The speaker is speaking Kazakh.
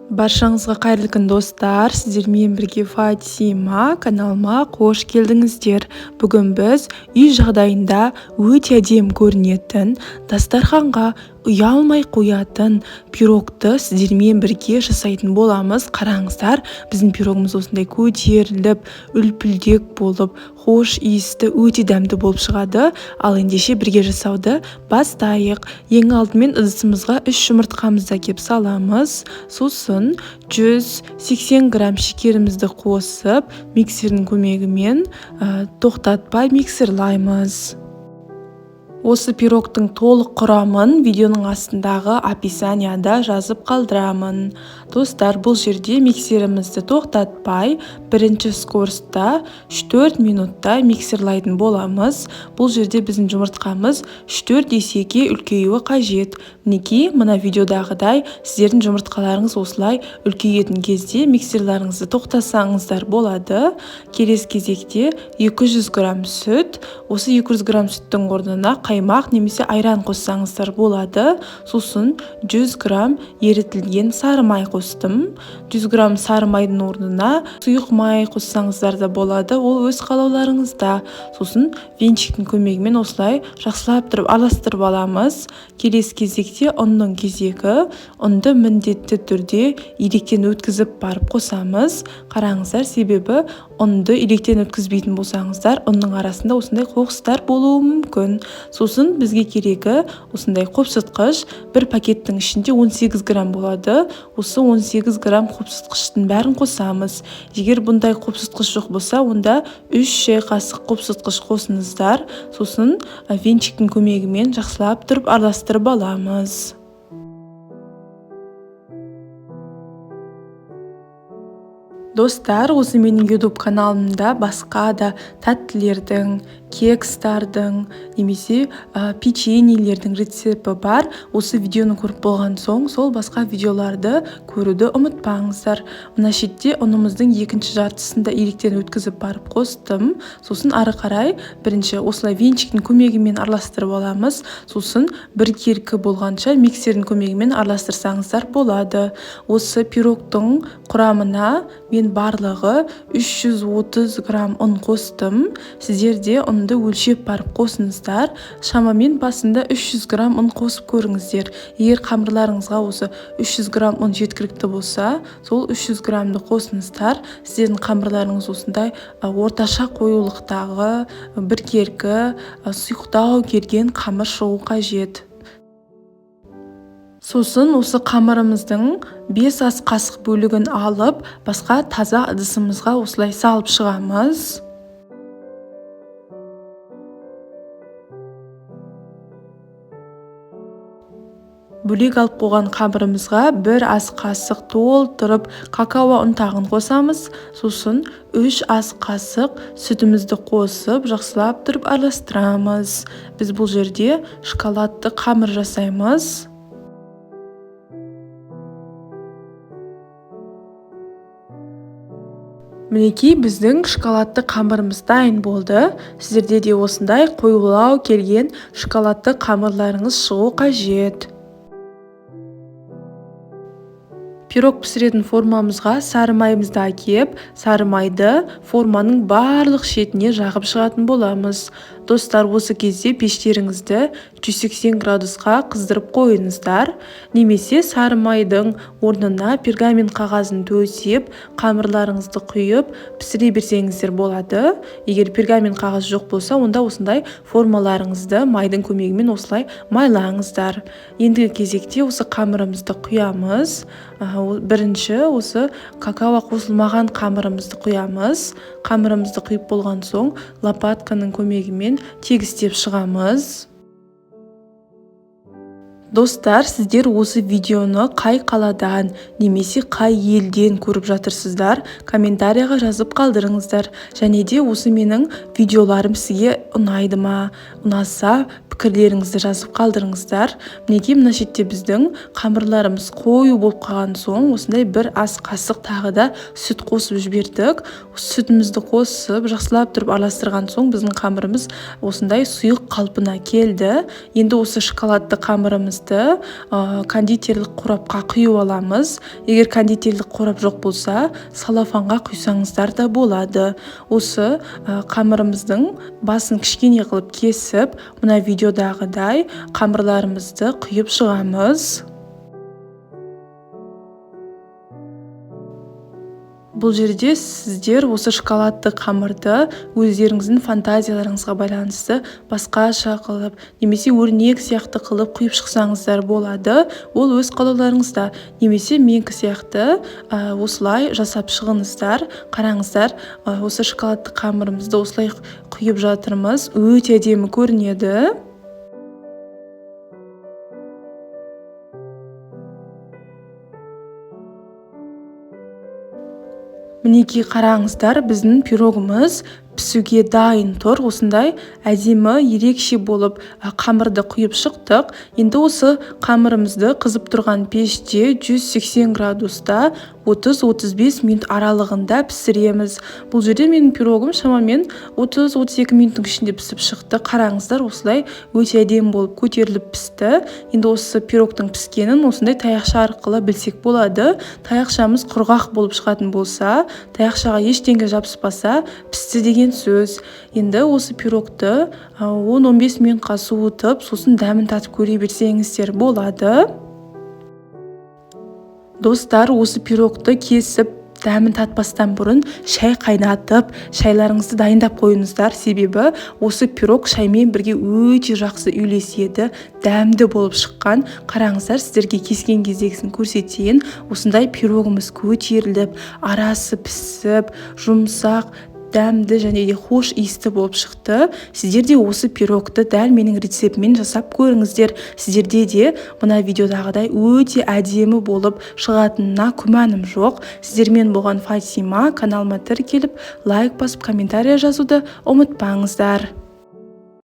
Баршаңызға қайырлы күн, достар! Сіздермен бірге Фатима. Каналыма қош келдіңіздер. Бүгін біз үй жағдайында өте әдемі көрінетін, дастарханға ұялмай қоятын пирогты сіздермен бірге жасайтын боламыз. Қараңыздар, біздің пирогымыз осындай көтеріліп, үлпілдек болып, хош иісті, өте дәмді болып шығады. Ал ендеше бірге жасауды бастайық. Ең алдымен ыдысымызға 3 жұмыртқамызды әкеп саламыз. Сосын 180 грамм шекерімізді қосып, миксердің көмегімен тоқтатпай миксерлаймыз. Осы пирогтың толық құрамын видеоның астындағы описанияда жазып қалдырамын. Достар, бұл жерде миксерімізді тоқтатпай, бірінші скоростта 3-4 минутта миксерлайтын боламыз. Бұл жерде біздің жұмыртқамыз 3-4 есеге үлкеюі қажет. Мінекей, мына видеодағыдай сіздердің жұмыртқаларыңыз осылай үлкейетін кезде миксерларыңызды тоқтасаңыздар болады. Келесі кезекте 200 грамм сүт. Осы 200 грамм сүттің орнына қаймақ немесе айран қоссаңыздар болады. Сосын 100 грамм ерітілген сары май қостым. 100 грамм сары майдың орнына сұйық май қоссаңыздар да болады, ол өз қалауларыңызда. Сосын венчиктің көмегімен осылай жақсылап тұрып араластырып аламыз. Келесі кезекте ұнның кезегі. Ұнды міндетті түрде електен өткізіп барып қосамыз. Қараңыздар, себебі ұнды електен өткізбейтін болсаңыздар, ұнның арасында осындай қоқыстар болуы мүмкін. Сосын бізге керегі осындай қопсытқыш. Бір пакеттің ішінде 18 грамм болады. Осы 18 грамм қопсытқыштың бәрін қосамыз. Егер бұндай қопсытқыш жоқ болса, онда 3 шай қасық қопсытқыш қосыңыздар. Сосын венчиктің көмегімен жақсылап тұрып араластырып аламыз. Достар, осы менің YouTube каналымда басқа да тәттілердің, кекстардың немесе печеньелердің рецепті бар. Осы видеоны көріп болған соң, сол басқа видеоларды көруді ұмытпаңыздар. Мына шетте ұнымыздың екінші жартысын да електен өткізіп барып қостым. Сосын ары қарай бірінші осылай венчиктің көмегімен араластырып аламыз. Сосын біркелкі болғанша миксердің көмегімен араластырсаңыздар болады. Осы пирогтың құрамына мен барлығы 330 грамм ұн қостым. Сіздер де ұнды өлшеп барып қосыңыздар. Шамамен басында 300 грамм ұн қосып көріңіздер. Егер қамырларыңызға осы 300 грамм ұн жеткілікті болса, сол 300 граммды қосыңыздар. Сіздердің қамырларыңыз осындай орташа қоюлықтағы біркелкі сұйықтау келген қамыр шығу қажет. Сосын осы қамырымыздың 5 ас қасық бөлігін алып, басқа таза ыдысымызға осылай салып шығамыз. Бөлек алып қойған қамырымызға 1 ас қасық толтырып какао ұнтағын қосамыз. Сосын 3 ас қасық сүтімізді қосып, жақсылап тұрып араластырамыз. Біз бұл жерде шоколадты қамыр жасаймыз. Мінекей, біздің шоколадты қамырымыз дайын болды. Сіздерде де осындай қоюлау келген шоколадты қамырларыңыз шығу қажет. Пирог пісіретін формамызға сары майымызды әкеп, сары майды форманың барлық шетіне жағып шығатын боламыз. Достар, осы кезде пештеріңізді 180 градусқа қыздырып қойыңыздар. Немесе сары майдың орнына пергамент қағазын төсеп, қамырларыңызды құйып, пісіре берсеңіздер болады. Егер пергамент қағаз жоқ болса, онда осындай формаларыңызды майдың көмегімен осылай майлаңыздар. Ендігі кезекте осы қамырымызды құямыз. Бірінші осы какао қосылмаған қамырымызды құямыз. Қамырымызды құйып болған соң, лопатканың көмегімен тегістеп шығамыз. Достар, сіздер осы видеоны қай қаладан немесе қай елден көріп жатырсыздар, комментарияға жазып қалдырыңыздар. Және де осы менің видеоларым сізге ұнайды ма? Ұнаса, пікірлеріңізді жазып қалдырыңыздар. Мінекей, мына шетте біздің қамырларымыз қою болып қалған соң, осындай бір ас қасық тағы да сүт қосып жібердік. Сүтімізді қосып, жақсылап тұрып араластырған соң, біздің қамырымыз осындай сұйық қалпына келді. Енді осы шоколадты қамырымызды қамырымызды кондитерлік қорапқа құйып аламыз. Егер кондитерлік қорап жоқ болса, салафанға құйсаңыздар да болады. Осы қамырымыздың басын кішкене қылып кесіп, мына видеодағыдай қамырларымызды құйып шығамыз. Бұл жерде сіздер осы шоколадты қамырды өздеріңіздің фантазияларыңызға байланысты басқаша қылып, немесе өрнек сияқты қылып құйып шықсаңыздар болады. Ол өз қалауларыңызда. Немесе менікі сияқты осылай жасап шығыңыздар. Қараңыздар, осы шоколадты қамырымызды осылай құйып жатырмыз. Өте әдемі көрінеді. Мінекей қараңыздар, біздің пирогымыз пісуге дайын тұр. Осындай әдемі, ерекше болып қамырды құйып шықтық. Енді осы қамырымызды қызып тұрған пеште 180 градуста 30-35 минут аралығында пісіреміз. Бұл жерде менің пирогым шамамен 30-32 минуттың ішінде пісіп шықты. Қараңыздар, осылай өте әдемі болып көтеріліп пісті. Енді осы пирогтың піскенін осындай таяқша арқылы білсек болады. Таяқшамыз құрғақ болып шығатын болса, таяқшаға ештеңе жабыспаса, пісті деген сөз. Енді осы пирогты 10-15 минутқа суытып, сосын дәмін татып көре берсеңіздер болады. Достар, осы пирогты кесіп, дәмін татпастан бұрын шай қайнатып, шайларыңызды дайындап қойыңыздар. Себебі осы пирог шаймен бірге өте жақсы үйлеседі, дәмді болып шыққан. Қараңыздар, сіздерге кескен кездегісін көрсетейін. Осындай пирогымыз көтеріліп, арасы пісіп, жұмсақ, дәмді және де хош иісті болып шықты. Сіздер де осы пирогты дәл менің рецептіммен жасап көріңіздер. Сіздерде де мына видеодағыдай өте әдемі болып шығатынына күмәнім жоқ. Сіздермен болған Фатима, каналыма тіркеліп, лайк басып, комментария жазуды ұмытпаңыздар.